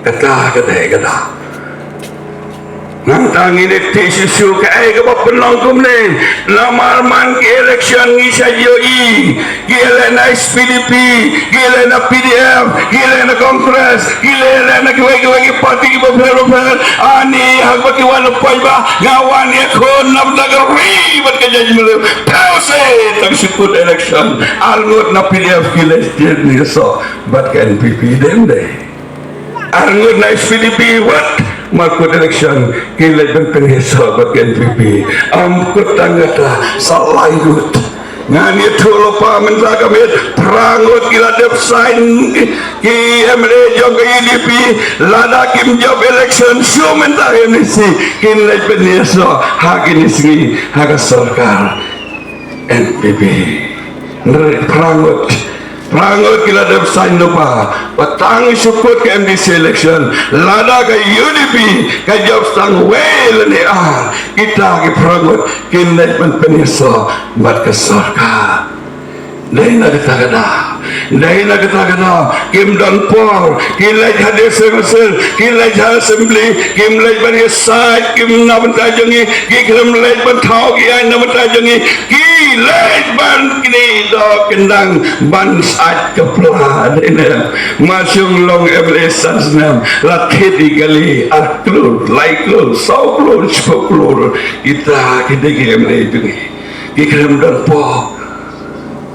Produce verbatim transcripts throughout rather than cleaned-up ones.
Kata ka dei kata. Nangta ngin ïa tip shuh shuh kaei kaba pynlong kumne. Namar man ki election ngi shait ïohi. Ki leh na S P D P, ki leh na P D F, ki leh na Congress, ki leh na kiwei kiwei ki party kiba pher ba pher. Ani haba ki wan na paidbah, nga wan ïakhun na bynta ka ri bad ka jaitbynriew. Tang shu kut election, arngut na P D F ki leit pynïasoh bad ka N P P, dei ne em? Arngut na S P D P wat, mar kut election ki leit ban pynïasoh bad ka N P P. Ym kut tang kata, sa lai ngut. Ngan ïathuh lypa mynta ka miet, phra ngut ki la dep sign ki M L A jong ka U D P. Lada kim jop election shuh mynta ka M D C, kin leit pynïasoh ha kine ki sngi ha ka sorkar N P P. Phra ngut, phra ngut ki la dep sign lypa. Ba tang shu kut ka M D C election, lada ka U D P ka jop tang wei lane ar, kita ki phra ngut kin leit ban pynïasoh bad ka sorkar. Dei na kata ka daw, dei na kata ka daw, kim don por, ki leit ha District Council, ki leit ha Assembly, kim leit ban ïasaid, kim na bynta jong ngi, ki khlem leit ban thaw ki aiñ na bynta jong ngi, ki leit ban knieh doh kyndang ban said ka pla. Dei ne em? Ma Shong long M L A san snem, la thied ïa ki kali ar klur, lai klur, saw klur, shiphew klur. Kita ki dei ki M L A jong ngi. Ki khlem don por.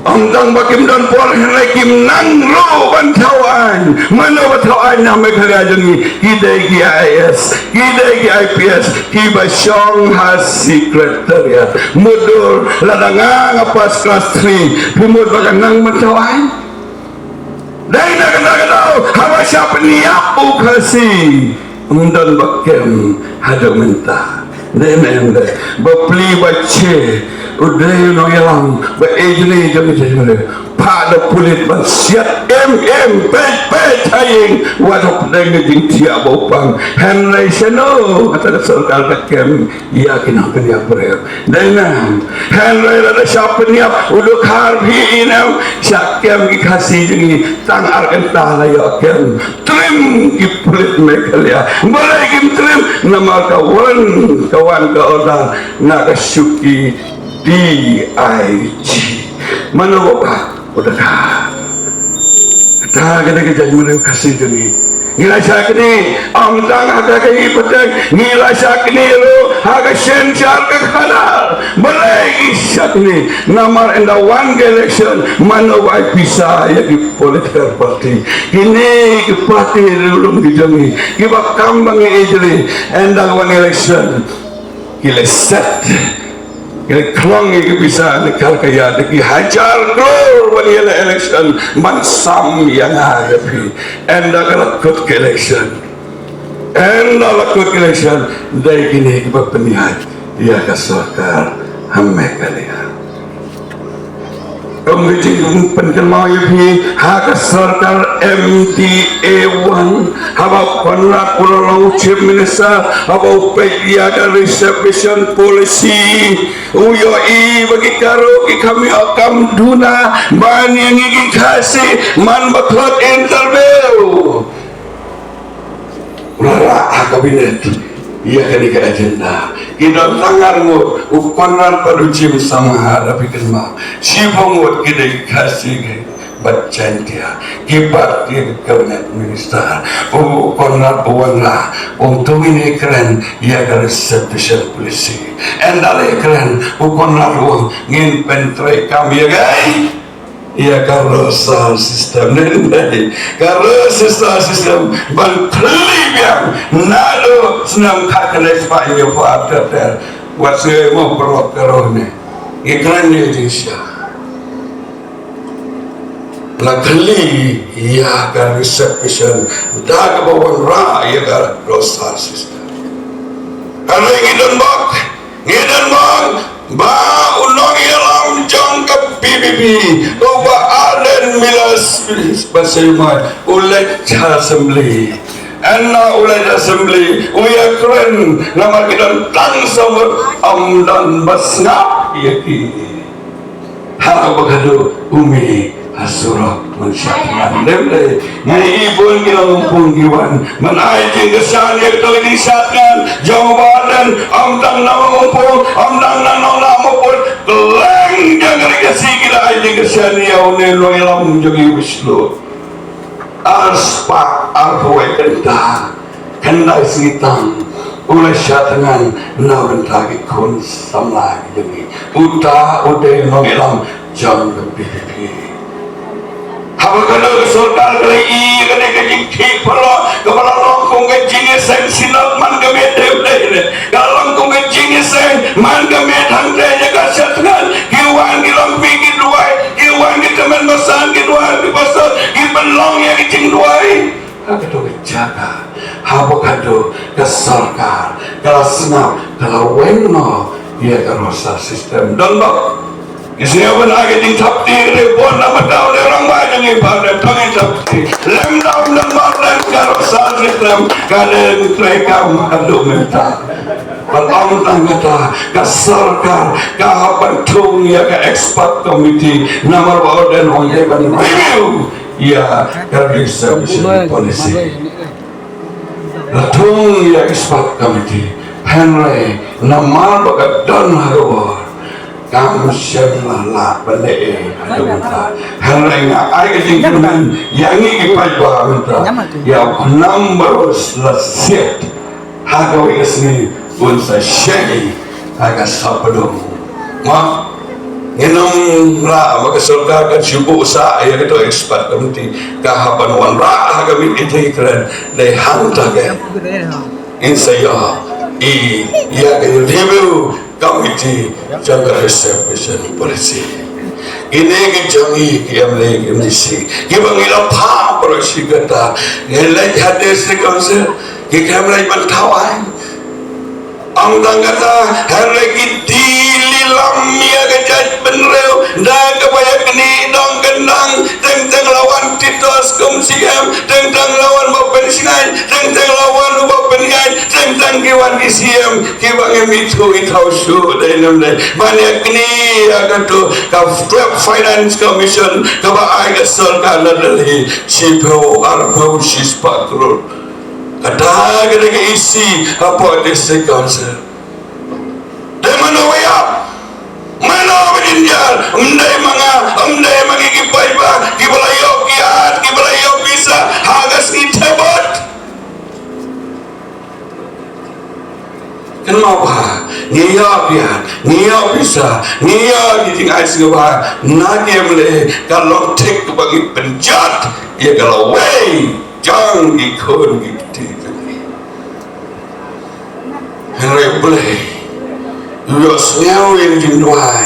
Ym tang ba kim don por, hynrei kim nang ruh ban thaw aiñ. Mano ba thaw aiñ na Meghalaya jong ngi? Ki dei ki I A S, ki dei ki I P S, kiba shong ha secretariat. Mutdur, lada nga nga pass class three, phi mut ba nga nang ban thaw aiñ? Dei na kata ka daw, haba shah pynïap u Khasi, ym don ba kem haduh mynta. Dei ne em? Dei ba pli ba che, u dei u nongïalam ba ejli jong ka jaitbynriew. Phah da pulit ban siat im im, peit peit ha ïing, wat hapdeng ka jingthiah ba u pang. Hynrei shano kata ka sorkar ka kem ïa ki nongpynïap briew. Dei ne em? Hynrei lada shah pynïap u Dkhar, phi i ne em, shah kem ki Khasi jong ngi, tang ar kynta la ïoh kem. Trim ki pulit Meghalaya. Balei kim trim? Namar ka wan, ka wan ka order na ka shuki D I G. Mano ba pat? U Dkhar. Kata ka dei ka jaitbynriew Khasi jong ngi. Ngi la shah knieh, ym tang ha ka ïing pateng, ngi la shah knieh ruh ha ka synshar ka khadar. Balei ngi shah knieh? Namar ynda wan ka election, mano ba ai pisa ïa ki political party? Kine ki party ri lum ki jong ngi, kiba kam ba ngi ejli, ynda wan election, ki la set, ki la khlong ïa ki pisa ne kar ka ïa, da ki hajar klur ban ïa la election, ban sam ïa nga ïa phi. Ynda ka la kut ka election, ynda la kut ka election, dei kine kiba pynïaid ïa ka sorkar ha Meghalaya. Kum ka jingpynkynmaw ïa phi, ha ka sorkar M D A one, haba u Conrad u la long Chief Minister, haba u peit ïa ka reservation policy, u ïohi ba ki Garo ki kham ïoh kam duna ban ïa ngi ki Khasi, man ba khot interview. U la rah ha cabinet ïa kane ka agenda. Ki don tang ar ngut, u Conrad bad u James Sangma, lada phi kynmaw. Shiphew ngut ki dei ki Khasi bad Jaiñtia, ki pat ki cabinet minister. U Conrad u wanrah, u ong to ngin ïakren ïa ka reservation policy. Ynda la ïakren, u Conrad u ong ngin pyntreikam ïa ka ïa ka roster system. Dei, ka roster system ban plie biang naduh snem khatkhyndai spah hynñiewphew ar ter ter. Wat sngew mo paralok Garo ne, ngi kren ïa jingshisha. La khlieh ïa ka reservation da kaba wanrah ïa ka roster system. Hynrei ngi don bok, ngi don bok ba u nongïalam jong ka P P P, u Bah Ardent Miller Basaiawmoit, u leit sha Assembly. Ynda u leit sha Assembly, u ïakren namar ki don tang saw ngut, ym don ba sngap ïa ki. Ha kaba khadduh u mih ha surok. Mynshuwa thngan lem lei, ngi i bun ki nongpung ki wan. Mynta ai jingkyrshan ïa kato ka jingshad thngan jong u Bah Ardent, ym tang na Nongpung, ym tang na Nonglahmapud, kylleng jong ka ri Khasi ki la ai jingkyrshan ïa une u nongïalam jong ngi u Bah Shalok. Arspah arphew wei kynta, khyndai sngi tam u la shad thngan na bynta ki khun samla ki jong ngi. Uta u dei u nongïalam jong ka P P P. Haba ka dei ka sorkar ka la ïoh ïa kane ka jingthik paralok kaba la long kum ka jingïaseng, shisien man ka miet dei dei ne. Ka long kum ka jingïaseng man ka miet hangta ïa ka shad thngan. Ki wan ki long phi ki duwai, ki wan ki tymmen basan, ki duwai ki pastor, ki pynlong ïa ka jingduwai. Ha kato ka jaka, haba kato ka sorkar ka la sngap, ka la weng noh ïa ka roster system. Don bok. Ngi sngewbha ban ai ka jingthap kti ka dei bun na bynta u rangbah jong ngi, Bah Ardent, to ngin thap kti. Lem dam lem mar lem ka roster system ka dei treikam haduh mynta. Bad ym tang kata, ka sorkar ka hap ban thung ïa ka expert committee namar ba u dei ban review ïa ka reservation policy. La thung ïa ka expert committee, hynrei namar ba ka don ha ka bor, kam shym la lah ban leh ei haduh mynta. Hynrei nga ai ka jingkyrmen ïa ngi ki paidbah mynta, ïa u khnam baroh la siat ha kawei ka sngi un sa shei ha ka Sahpdung. Ma, ngin ym lah ba ka sorkar kan shu buh sah ïa kato expert committee, ka hap ban wanrah ha ka miet ki jingkren dei hangta ka. Ngin sa ïoh i ïa ka review committee jong ka reservation policy. Kine ki jong ngi ki M L A ki M D C kiba ngi la phah baroh shi katta, ngi leit ha district council, ki khlem leit ban thaw aiñ. Ym tang kata, hynrei ki dei lilam ïa ka jaitbynriew da kaba ïa kine dong kyndang. Teng teng la wan Titos kum C M, teng teng la wan Bah Pynshngaiñ, teng teng la wan u Bah Pynïaid, teng teng ki wan ki C M kiba ngim ithuh ithaw shuh dei ne ym dei. Ban ïa kine ïa kato ka Finance Commission kaba ai ka sorkar na Delhi shiphew arphew shispah klur. Kata ka dei ka E C hapoh District Council. Dei mano ba ïap? Mano ba jynjar? Ym dei ma nga, ym dei ma ngi ki paidbah kiba la ïoh kiad, kiba la ïoh pisa ha ka sngi Thabut. Kynmaw ba ngi ïoh kiad, ngi ïoh pisa, ngi ïoh ki jingai sngewbha na ki M L A, ka long thik ba ngi pynjot ïa ka lawei jong ki khun ki kti jong ngi. Hynrei U Blei u ïohsngew ïa ki jingduwai,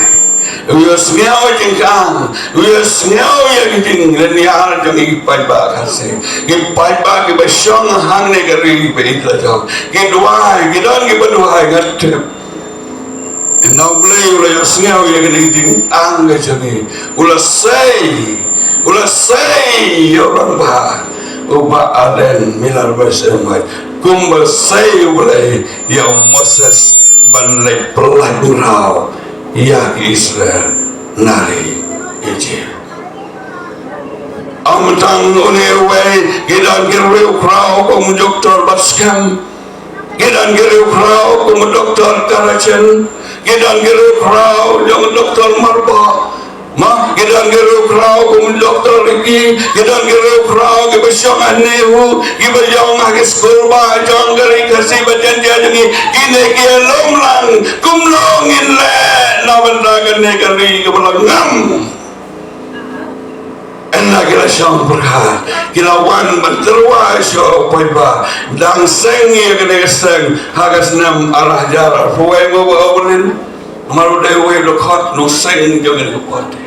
u ïohsngew ïa ki jingkang, u ïohsngew ïa ki jinglynñiar jong ki paidbah Khasi, ki paidbah kiba shong hangne ka ri ba ïeit la jong, ki duwai, ki don kiba duwai, nga tip. Ynda U Blei u la ïohsngew ïa kine ki jingkang ka jong ngi, u la sei, u la sei ïa u rangbah u Bah Ardent Miller Basaiawmoit kumba sei U Blei ïa u Moses ban leit pyllait mraw ïa ki Israel na ri Ijipt. Ym tang une uwei, ki don ki riewkhraw kum u Doktor Batskhem, ki don ki riewkhraw kum u Doktor Karachen, ki don ki riewkhraw jong u Doktor Marbah, ma, ki don ki riewkhraw kum u Doktor Ricky, ki don ki riewkhraw kiba shong ha NEHU, kiba ïong ha ki skul ba jong ka ri Khasi bad Jaiñtia jong ngi, kine ki ïalum lang kumno ngin leh na bynta kane ka ri kaba la ngam. Ynda ki la shong pyrkhat, ki la wan ban tyrwa sha u paidbah, dang seng ïa kane ka seng ha ka snem ar hajar arphew wei mo ba u Berlin. Namar u dei uwei u dkhot nongseng jong kane ka party.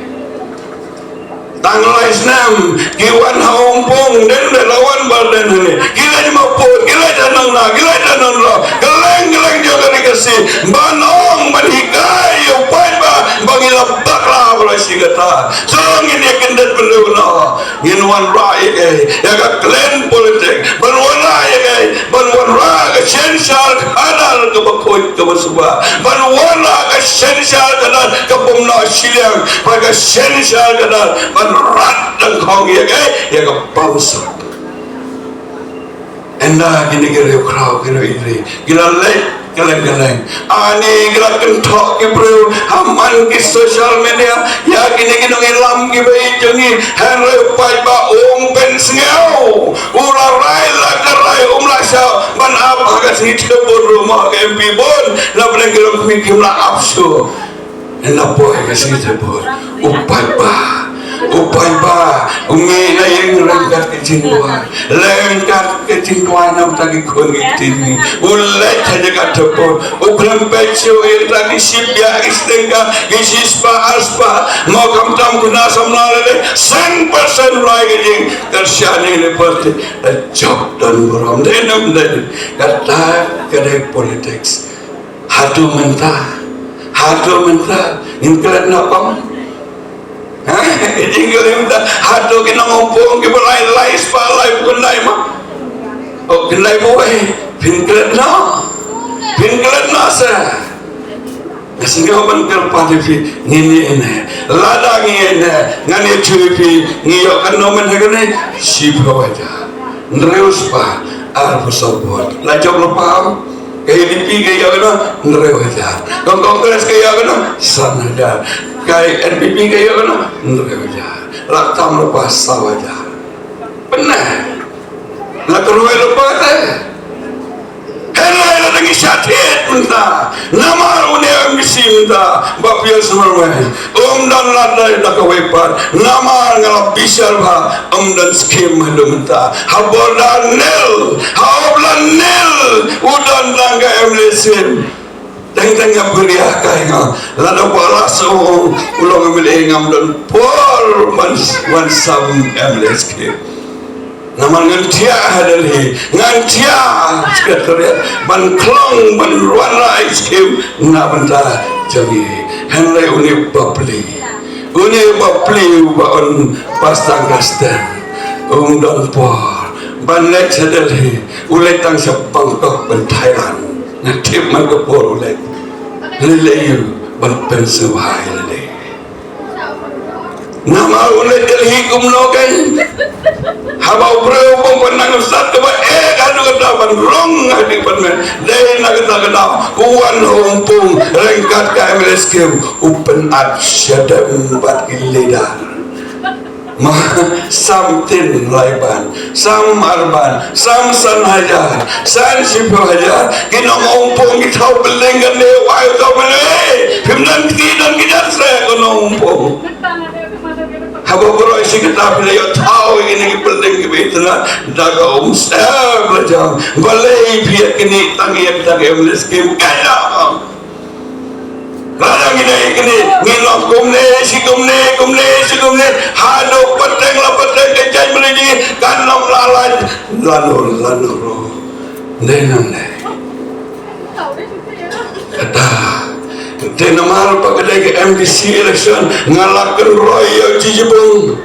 Tang lai snem ki wan ha Umpung, dei dei la wan Bah Ardent hangne. Ki leit Mawpud, ki leit ha nangna, ki leit ha nangna. Kylleng kylleng jong ka ri Khasi ban ong ban hikai ïa u paidbah ba ngi la bakla baroh shi katta. To ngin ïa kyndit bynriew noh. Ngin wanrah ïa kaei? Ïa ka clean politic. Ban wanrah ïa kaei? Ban wanrah ka synshar khadar kaba khuid kaba suba. Ban wanrah ka synshar khadar kaba ym noh shiliang, ba ka shen shar ka dar ban rat tang khong ïa ka, ïa ka bamsap. Ynda kine ki riewkhraw ki riewidri ki la leit kylleng kylleng, ani ki la kynthoh ki briew ha man ki social media ïa kine ki nongïalam kiba ïeit jong ngi. Hynrei u paidbah um pynsngew, u la rai la ka rai, um la shah ban ap ha ka sngi Thabut ruh mo ha ka M P bun, na pdeng ki long kmie kim la ap shuh. Ynda poi ka sngi Thabut, u paidbah, u paidbah u mih na ïing ryngkat ka jingduwai, ryngkat ka jingduwai na bynta ki khun ki kti jong ngi. U leit ha jaka Thabut, u khlem peit shuh ïa kita ki shipïa, ki shiteng ka, ki shispah arspah, mo khamtam khynnah samla lei lei, san percent u la ai ka jingkyrshan ïa kine ki party. La jop don burom, dei ne ym dei? Kata ka dei politics. Hato mynta, hato mynta ngin klet noh kum? Ha? Jingkylli mynta, hato ki nongpynïaid kiba lai lai spah laiphew khyndai ma? Oh, khyndai bawei, phin klet noh? Phin klet noh se? Nga sngew ban kyrpad ïa phi, ngin ïa ïehnoh. Lada ngi ïehnoh, ngan ïathuh ïa phi, ngi ïoh katno mynta kane, shiphew hajar. Hynriew spah arphew saw vote. La jop lypa? Ka U D P ka ïoh katno? Hynriew hajar. Ka Congress ka ïoh katno? San hajar. Ka N P P ka ïoh katno? Hynriew hajar. La tam lypa saw hajar. Pyneh. La kyrhuh lypa te. Hynrei la dang ïa shah thied mynta. Namar une u M D C mynta, Bah Pius Marwein, um don lad dei da kawei pat. Namar nga la bishar bha, um don skim haduh mynta. Ha Border nil, ha Umla nil, u don tang ka M L A skim. Teng teng nga pynriah kai nga. Lada u Bah Ras u ong u long M L A, ngam don por ban wan sam M L A skim. Namar ngan thiah ha Delhi, ngan thiah ha Secretariat ban khlong ban wanrah ïa ki skim na bynta jong ngi. Hynrei une u bapli, une u bapli uba yn pass tang ka stand, um don por ban leit sha Delhi, u leit tang sha Bangkok bad Thailand. Nga tip man ka por u leit, leit leit ïa u ban pynsngewbha ïa lade. Namar u leit Delhi kumno kein? Haba u briew u bym pat nang stad kaba eh haduh katta ban rung ha ki department. Dei na kata ka daw u wan ha Umpung ryngkat ka M L A skim, u pynat shadem bad ki leader. Ma, sam tin lai ban, sam ar ban, sam san hajar, san shiphew hajar. Ki nong Umpung ki thaw building kane, wai u thaw building, eh, phim don kti don ki jan seh ko nong Umpung. Haba baroh shi katta phi la ïoh thaw ïa kine ki building kiba itynnad da ka umsyep la jam. Balei phi ïa kine tang ïa kata ka M L A skim ka ïa. Lada ngi dei kine ngi long kumne shi kumne kumne shi kumne haduh pateng la pateng ka jaiñmynnin kan long la la la no la no ro. Dei nang dei. Kata. Te namar ba ka dei ka M D C election nga la kynroi ïa u Jijibung.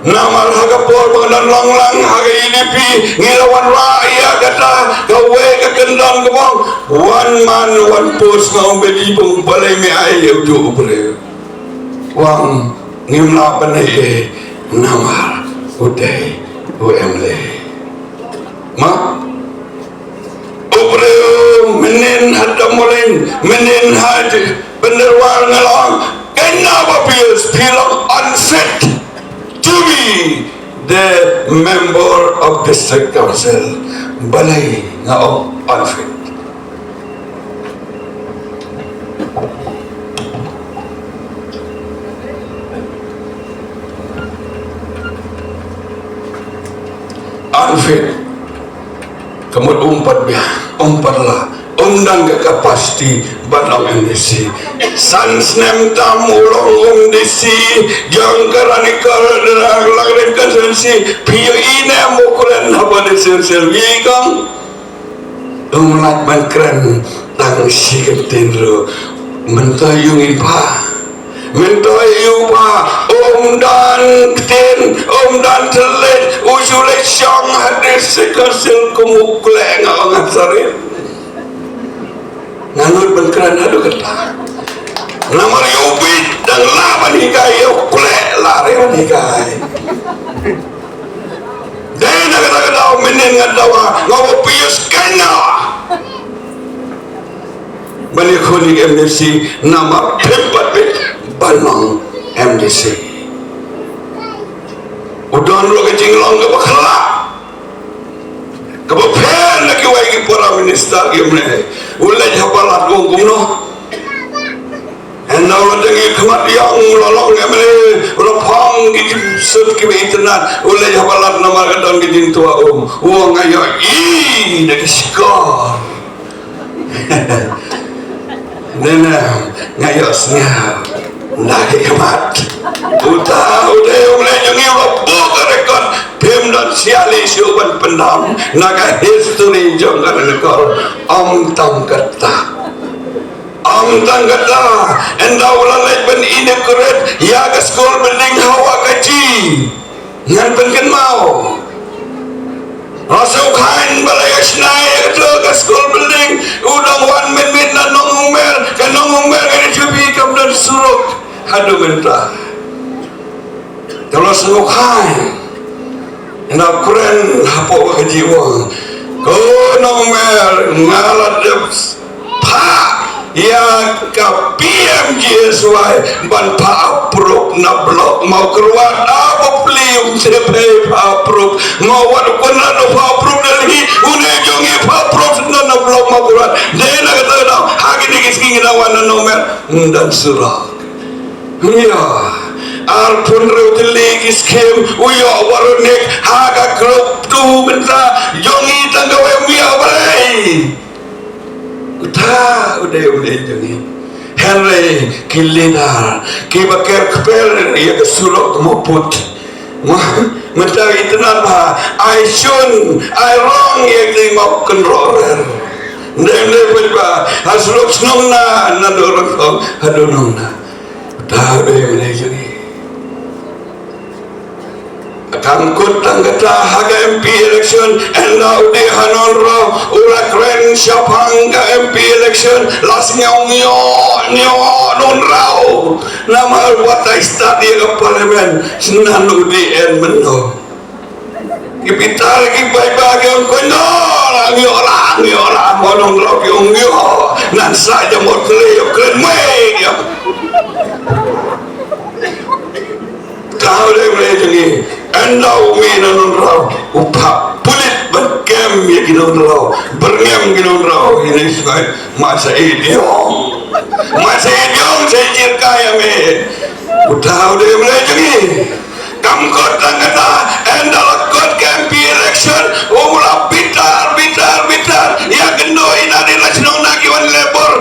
Namar ha ka por ba nga dang long lang ha ka U D P ngi la wanrah ïa kata kawei ka kyndon ka bong. One man, one post, nga ong, Bah Jijibung, balei me ai ïa uto u briew? Wan ngim lah ban ai namar u dei u M L A. Ma? U briew mynnin ha Domoling, mynnin ha Pyndenwar nga la ong, kane Bah Pius phi long unfit to be the member of district council. Balei nga ong unfit? Unfit. Ka mut um pat biang, um pat lah, um don ka capacity ban long M D C. San snem tam u long M D C jong ka Ranikor Langrin constituency, phi ïohi ne em u kren haba district council, ïohi kam? Um lah ban kren tang shi kyntien ruh. Mynta ïohi pa. Mynta ïohi pa. Um don ktien, um don thylliej, u shu leit shong ha district council kum u kleng ha Ngan sarit. Nga nud ban kren haduh katta. Namar ïa u bieit dang lah ban hikai, ïa u klek lah re ban hikai. Dei na kata ka daw mynnin nga dawa nga ba Pius Kanya ban ïakhun ïa ka M D C namar phim pat bit ban long M D C. U don ruh ka jinglong kaba khraw, kaba pher na kiwei ki para minister ki, ym ne. U leit ha palat u ong kumno? Hynda u la dang ïa khmat ïong, u la long M L A, u la phong ki jingsuit kiba itynnat, u leit ha palat namar ka don ka jingtwa um. U ong nga ïohi da ki shkor. Nene, nga ïohsngew na ki khmat. Uta u dei u M L A jong ngi uba buh ka record. Phim don siali shuh ban pyndam na ka history jong ka Nongkor. Ym tang kata, ym tang kata, ynda u la leit ban inaugurate ïa ka school building ha Wahkaji, ngan pynkynmaw. Haba u khein ba la ïa shna ïa kata ka school building, u dang wan mynmiet na Nongummer, ka Nongummer ka dei tang ba kam don surok haduh mynta. Te la sngewbha khein, ynda u kren hapoh Wahkaji u ong, ko Nongummer, nga la dep phah ïa ka P M G S Y ban phah approve na Block Mawkyrwat. Aba plie um tip hei phah approve. Ma wat u Conrad u phah approve Delhi, une jong ngi phah approve na, na Block Mawkyrwat. Dei na kata ka daw ha kine ki sngi ngi dang wan na Nongummer, ym don surok. Ïa, arphew hynriew tylli ki skim u ïoh baroh nek ha ka group two mynta, jong ngi tang kawei, ym ïoh balei. Uta u dei u dei jong ngi. Hynrei ki leader kiba ker kper ïa ka surok mo put. Ma, mynta itynnat bha, ai shun, ai rong ïa ki mawkynroh rer. Ndem dei peit ba ha surok shnong na, naduh Rangkhong haduh Nongna. Uta u dei u dei jong ngi. Kam kut tang kata ha ka M P election, ynda u dei ha Nongrawraw u la kren shaphang ka M P election, la sngew ngioh ngioh Nongrawraw. Namar wat ai stad ïa ka parliament, snan u dei en mynno. Ki bitar ki paidbah ki ong kumno, la ngioh la, ngioh la, ma Nongrawraw ki ong ngioh. Nan sa jam ot kle ïa kren mei ïa. Ka u dei u dei jong ngi. Ynda u mih na Nongrawraw u phah pulit ban kem ïa ki Nongrawraw, byrngem ki Nongrawraw. Ine sngewbha, ma sa ïeit ïong, ma sa ïeit ïong, sa ïeit ïa ka ïa me. Uta u dei u dei jong ngi. Kam kut tang kata, ynda la kut ka M P election, u la bitar bitar bitar ïa kyndoh ina dei la shnong na ki wan Labour.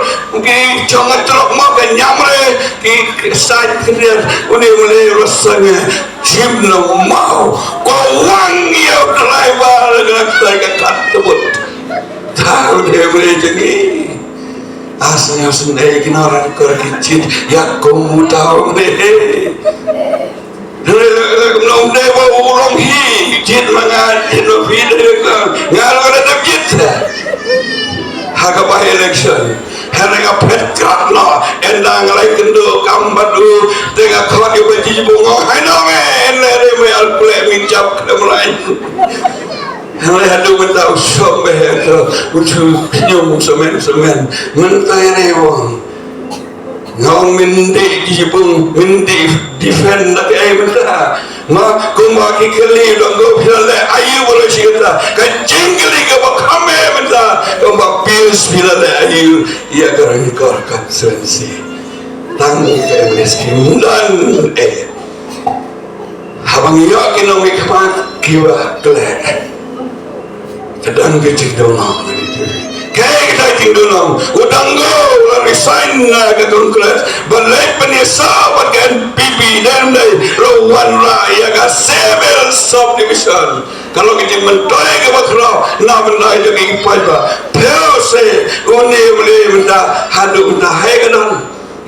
Ki chong trok mo ka nyam re. Ki, ki sait ki riat, une u lei rosang, eh, chim na mau. Ko wang ïa u driver, ka sai ka kat tebut. Tau de bre jengi. Asal yang sendai ki naran kor ki jit, ya ko mu tau de. Nong de ba u long hi, jit ma nga, jit ma phi de ka. Nga long da jit. Ha ka by election. Hynrei nga phet krap noh, ynda nga la ïakynduh kam bad u, te nga khot ïa u Bah Jibungo, hai nong eh, ynda re me al pleh min jap khlem rain. Hynrei haduh mynta u shong beh to, u shu khñium semen semen. Mynta ïa re wang. Nga ong min dei ki jibung, min dei defend da kaei mynta. Ma, kumba ki kylli u dang go phi la leh aïu balei shi kata. Ka jingkylli kaba kham eh mynta, kumba Pius phi la leh aïu ïa ka Ranikor constituency. Tang ka M L A scheme don eh. Haba ngi ïoh ki nongmihkhmat kiba khleh. Ka don ka jingdonkam. Kaei kata ka jingdonkam? U Dang Go u la resign na ka Congress ban leit pynïasoh bad ka N P P, dei ne em dei? La wanrah ïa ka civil subdivision. Ka long ka jingmyntoi kaba khraw na bynta jong ki paidbah. Phi ong se une u lei mynta, haduh mynta hei ka don.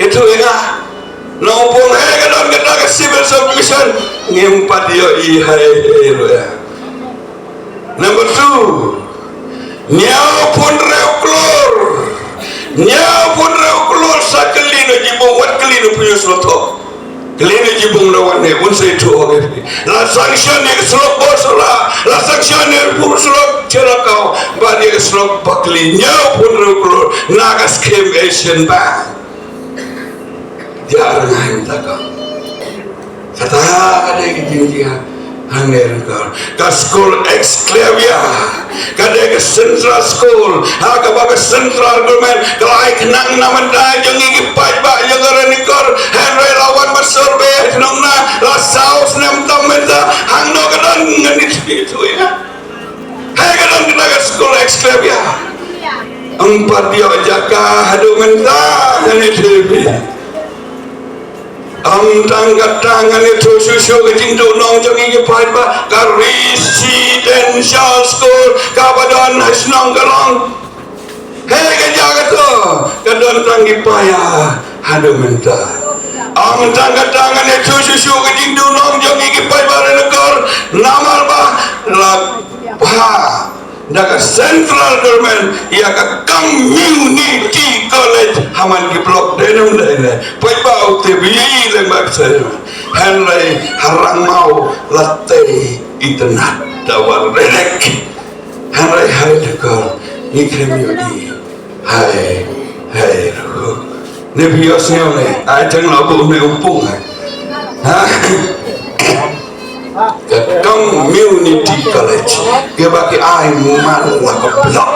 Ïathuh ïa nga. Nongpong hei ka don kata ka civil subdivision. Ngim pat ïohi hei hei ruh ïa. Number two, hynñiewphew hynriew klur. Hynñiewphew hynriew klur sa kylli na jibung, wat Kli ne jibung da wan ne un sa ïathuh ïa phi. La sanction ïa ka slok Bawsala, la sanction ïa ka slok Shirakaw, bad ïa ka slok Bakli, hynñiew phew hynriew klur na ka skim Asian Bank. Ïa rngai mynta ka. Kata ka dei ka jingjia hangne ryngkat. Ka skul Exclavia ka dei ka central school ha kaba ka central government ka la ai khnang na bynta jong ngi ki paidbah jong ka Ranikor. Hynrei la wan ba survey ha shnong na la saw snem tam mynta hangno ka don ngan ïathuh ïa. Hei ka don kata ka skul Exclavia. Ym pat ïoh jaka haduh mynta ngan ïathuh ïa phi. Ym tang kata ngan ïathuh shuh shuh ka jingduhnong jong ngi ki paidbah, ka residential school kaba don ha shnong ka long. Hei ka jaka to ka don tang ki paia haduh mynta. Ym tang kata ngan ïathuh shuh shuh ka jingduhnong jong ngi ki paidbah Ranikor namar ba la bha da ka central government ïa ka community college ha man ki block dei ne ym dei ne. Paidbah u tip ïa i lem bad sa. Hynrei ha Rangmaw la tei itynnat da war redek. Hynrei ha Ranikor ngi khlem ïohi. Hai, hai ruh. Ne phi ïohsngew ne, ai tang la buh ne u pung hai. Ha? Ka community college. Kaba ki ai man la ka block.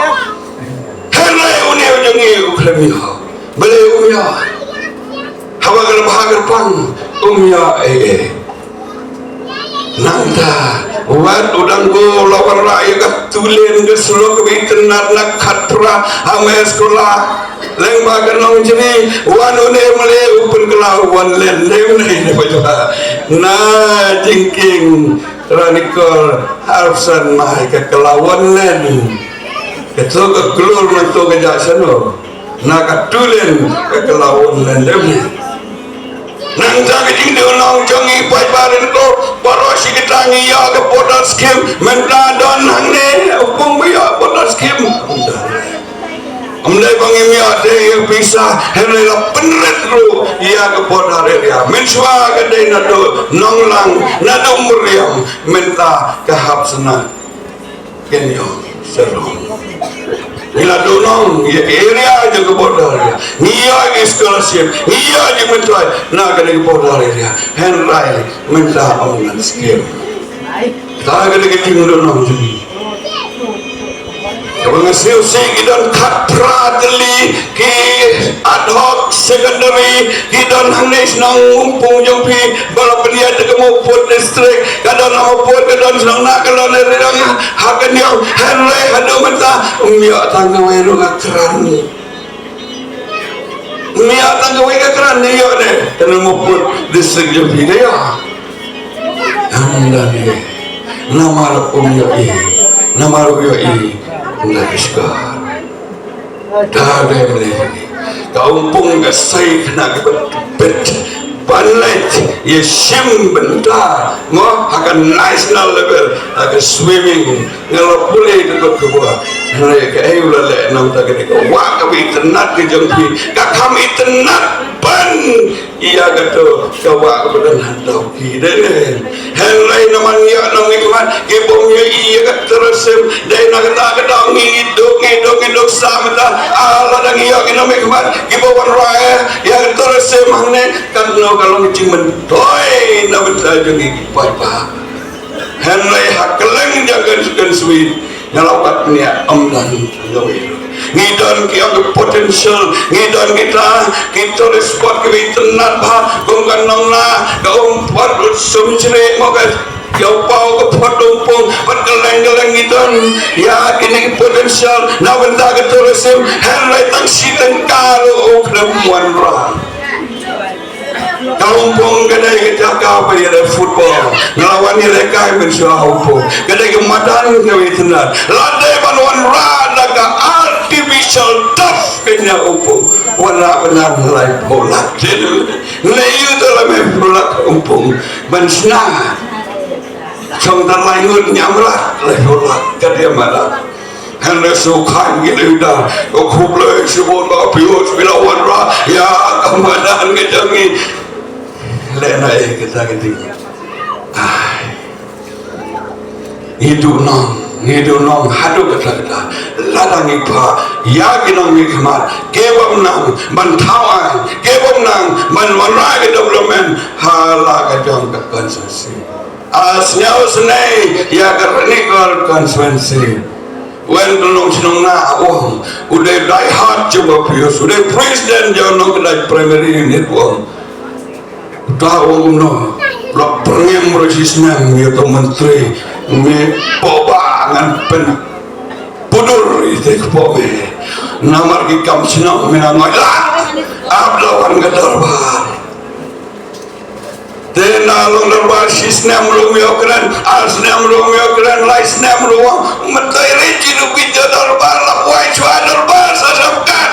Hynrei une u jong ngi u khlem ïoh. Balei um ïoh? Haba ka la bha ka la pang um ïoh ei ei. Nangta wat u dang go la wanrah ïa ka two lane ka surok kaba itynnat na khatphra ha Mehskhula. Lyngba ka Nongjri wan une u M L A u pynkylla one lane ne une ne ba jua na jingkieng Ranikor Harvson mai ka kylla one lane. Ka to ka klur na to ka jak sano. Na ka two lane ka kylla one lane dei ne. Nangta ka jingduhnong jong ngi paidbah Ranikor baroh shi katta ngi ïa ka border scheme mynta don hangne u pung ba ïa border scheme. Ym dei ba ngim ïa dei ïa pisa hynrei la pynrit ruh ïa ka border area. Mynshuwa ka dei naduh Nonglang naduh Meriam mynta ka hap sna. Ken ïoh shalom. Ngi la duhnong ïa ka area jong ka border area. Ngi ïoh ki scholarship, ngi ïoh ki myntoi na ka dei ka border area. Hynrei mynta ym nang skim. Ta ka dei ka jingduhnong jong ngi. Kaba nga sngewsih ki don khatphra tylli ki ad hoc secondary ki don hangne shnong Umpung jong phi ba la pynïaid da ka Mawpud district, ka don ha Mawpud, ka don shnong na ka don ri dang ha ka niam, hynrei haduh mynta ym ïoh tang kawei ruh ka kran. Ym ïoh tang kawei ka kran ne ïoh ne, ka don Mawpud district jong phi ka ïoh. Ym da ne namar ym ïoh i, namar ym ïoh i ym da ka shkor. Ka Umpung ka sei kane ka bit ban leit ïa shim bynta mo ha ka national level ha ka swimming. Nga la pule ka kot ka bor hynrei kaei u la leh nangta ka dei ka wah kaba itynnat ka jong phi, ka kham itynnat ban ïa kato ka wah kaba don hangto ki dei ne. Hynrei namar ngi ïoh nongmihkhmat ki bym ïohi ïa ka tourism. Dei na kata ka daw ngi duk ngi duk ngi duk sa mynta. Ah, lada ngi ïoh ngi nongmihkhmat kiba wanrah ïa ka tourism hangne, katno ka long ka jingmyntoi na bynta jong ngi ki paidbah. Hynrei ha kylleng jong ka constituency nga la wad nia ym don kawei ruh. Ngi don ki ong ki potential, ngi don kita ki tourist spot kiba itynnat bha, kum ka Nongna, ka Umphot, Sumsri, mo ka Ïawpaw, ka Phot Umpung, bad kylleng kylleng ngi don ïa kine ki potential na bynta ka tourism. Hynrei tang shi tyngka ruh u khlem wanrah. Ka Umpung ka dei ka jaka ba ïaleh football. Nga la wan ïalehkai mynshuwa ha Umpung. Ka dei ka madan kaba itynnat. La dei ban wanrah da ka artificial turf kane Umpung. Wanrah bynta laiphew lak. Ngi la ïoh da laiphew lak Umpung ban shna. Shong da lai ngut ngiam rah laiphew lak ka dei madan. Hynrei shu khang ki lei da, ko khublei shibun ba phi ot phi la wanrah ïa ka madan ka jong ngi. Leh na e kita kiti. Ai. Ngi duh nong, ngi duh nong haduh kata kata. Lada ngi phah ïa ki nongmihkhmat kiba ym nang ban thaw aiñ, kiba ym nang ban wanrah ka development ha la ka jong ka constituency. Ar snem snem ïa ka Ranikor constituency. Wan ka long shnong na u ong u dei die hard jong u Pius, u dei president jong u Nongkdait Primary Unit u ong. Uta u ong kumno, la pyrngem ruh shisnem ïa uto u myntri, me poba ngan pynpudur ïa ki poba. Namar ki kam shnong me nga ngoi la ap la wan ka dorbar. Te na long dorbar shisnem ruh me ïoh kren, ar snem ruh me ïoh kren, lai snem ruh, me tai re ji ruh bit dorbar la poi chwa dorbar sa sab kan.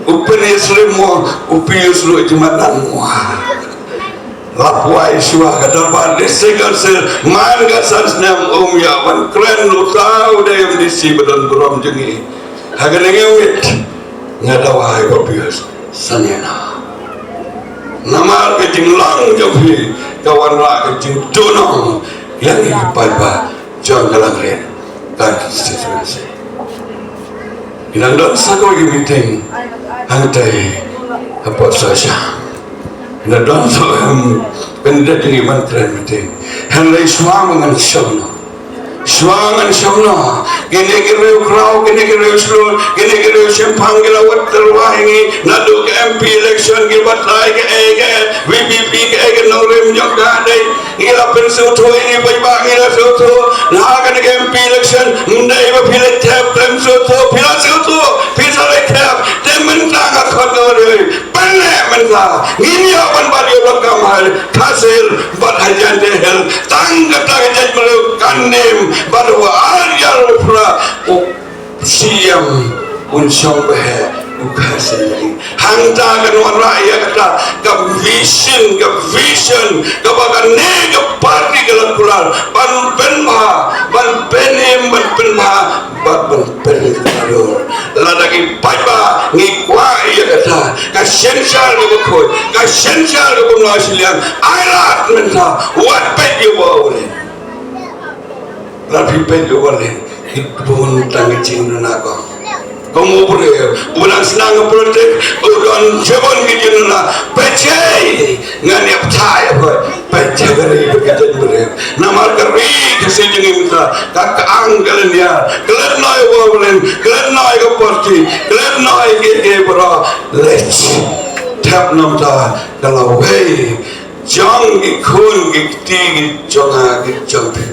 U Pius ruh mo, u Pius ruh jimat nan mo. La poi chwa ka dorbar district council man ka san snem um ïa wan kren uta u dei M D C ba don burom jong ngi. Ha ka dei ngi wit nga dawa ïa u Pius. Sangena. Namar ka jinglong jong phi ka wanrah ka jingduhnong ïa ngi ki paidbah jong ka Langrin ka constituency. Ngi dang don sa kawei ka meeting hangtai ha Port Sohshang. Ngi dang don sa em pendek ngi ban kren meeting. Hynrei shuwa ma ngan shong noh. Shuwa ngan shong noh. Kine ki riew khraw, kine ki riew shlur, kine ki riew shemphang ki la wad tyrwa ïa ngi naduh ka M P election ki batai ka ei ka V P P ka ei ka nongrim jong ka dei. Ngi la pynsngewthuh ïa ngi paidbah ngi la sngewthuh. Na kane ka M P election ym dei ba phi la thep, phi la sngewthuh, phi la sngewthuh, phi sa la thep. Te mynta nga khot nga ong. Pynleh mynta ngin ïoh ban bat ïoh ban kam ha Khasi Hills bad ha Jaiñtia Hills tang kata ka jaitbynriew kan nym bad wa ar ïar wa phra u siem un shong bha u Khasi Hills. Hangta kan wanrah ïa kata ka vision, ka vision kaba kane ka party ka la kular ban pynbha, ban pynim, ban pynbha bad ban pynlong ka dur. Lada ki paidbah ngi kwah ïa kata ka synshar kaba khuid, ka synshar kaba ym lah shiliang, ai lad mynta wat peit ïa u Bah Walen. Lada phi peit ïa u Bah Walen ki bun tang ki jingduna ko. Kum u briew uba dang sdang ka politik u don shibun ki jingduna. Peit ngan ïa pynthei ïa phi. Peit ïa ka ri bad ka jaitbynriew. Namar ka ri ka sdang jingim ka, ka, ka ang ka lynñiar. Klet noh ïa u Bah Walen, klet noh ïa ka party, klet noh ïa kiei kiei baroh. Leit thep na bynta ka lawei jong ki khun ki kti ki jong nga ki jong phi.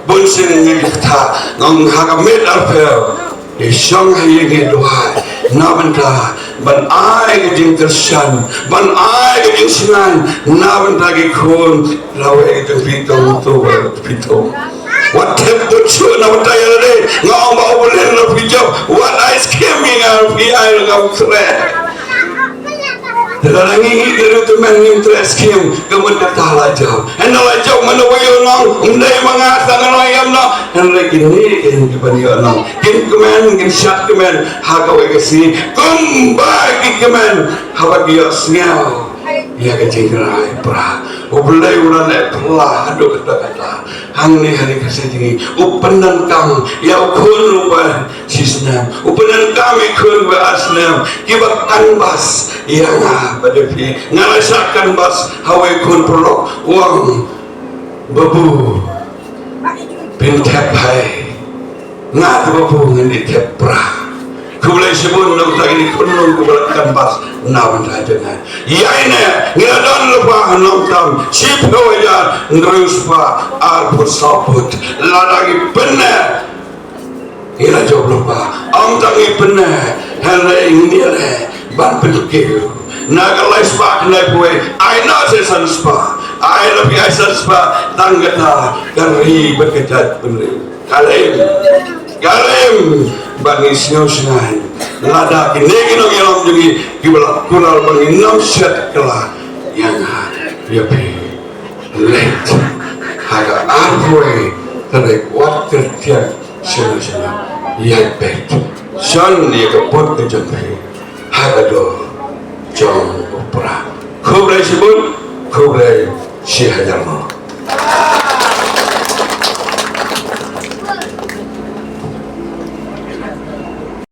Bun sien ngi kata ngong ha ka miet arphew. Ngi shong ha ïing ngi duwai na bynta ban ai ka jingkyrshan, ban ai ka jingshngaiñ na bynta ki khun lawei ka jong phi tong to ba phi to. Wat thep bun shuh na bynta ïa lade. Nga ong ba u Bah Walen la phi jop, wat ai skim ïa nga phi ai la ngam khreh. Te lada ngi ngi ki riew tymmen ngim treh skim ka mut kata la jop. Hynda la jop mynta ba ïoh nong, ym dei ma nga tang ngi ïam noh. Hynrei kine ki ban ïoh nong kin kmen, kin shad kmen ha kawei ka sngi kumba ki kmen haba ki ïohsngew ïa ka jingkyrpad pra. U Blei u la leh pla haduh katta katta. Hangne ha ri Khasi jong ngi u pyndonkam ïa u khun uba shisnem, u pyndonkam ïa u khun uba arsnem, kiba canvass ïa nga bad ïa phi. Nga la shah canvass ha uwei u khun paralok, u ong, "Babu, phin thep bha." Nga te babu ngan ïa thep pra. Khublei shibun na bynta kine ki khunlung kiba la canvass na bynta jong nga. Ïa ine ngi la don lypa ha Nongtam shiphew hajar hynriew spah arphew saw vote. Lada ngi pynneh ngi la jop lypa. Ym tang ngi pynneh, hynrei ngin ïaleh ban pynkiew. Na ka lai spah khyndai phew wei ai noh sa san spah. Ai la phi ai san spah tang kata ka ri bad ka jaitbynriew. Ka lem, ka lem ba ngi sngew shngaiñ. Lada kine ki nongïalam jong ngi kiba la kular ba ngin ym shet kylla ïa nga ïa phi. Leit ha ka arphew wei tarik wat kyrtiang shano shano ïa peit. Shon ïa ka vote ka jong phi ha ka dor jong u Prah. Khublei shibun. Khublei shihajar.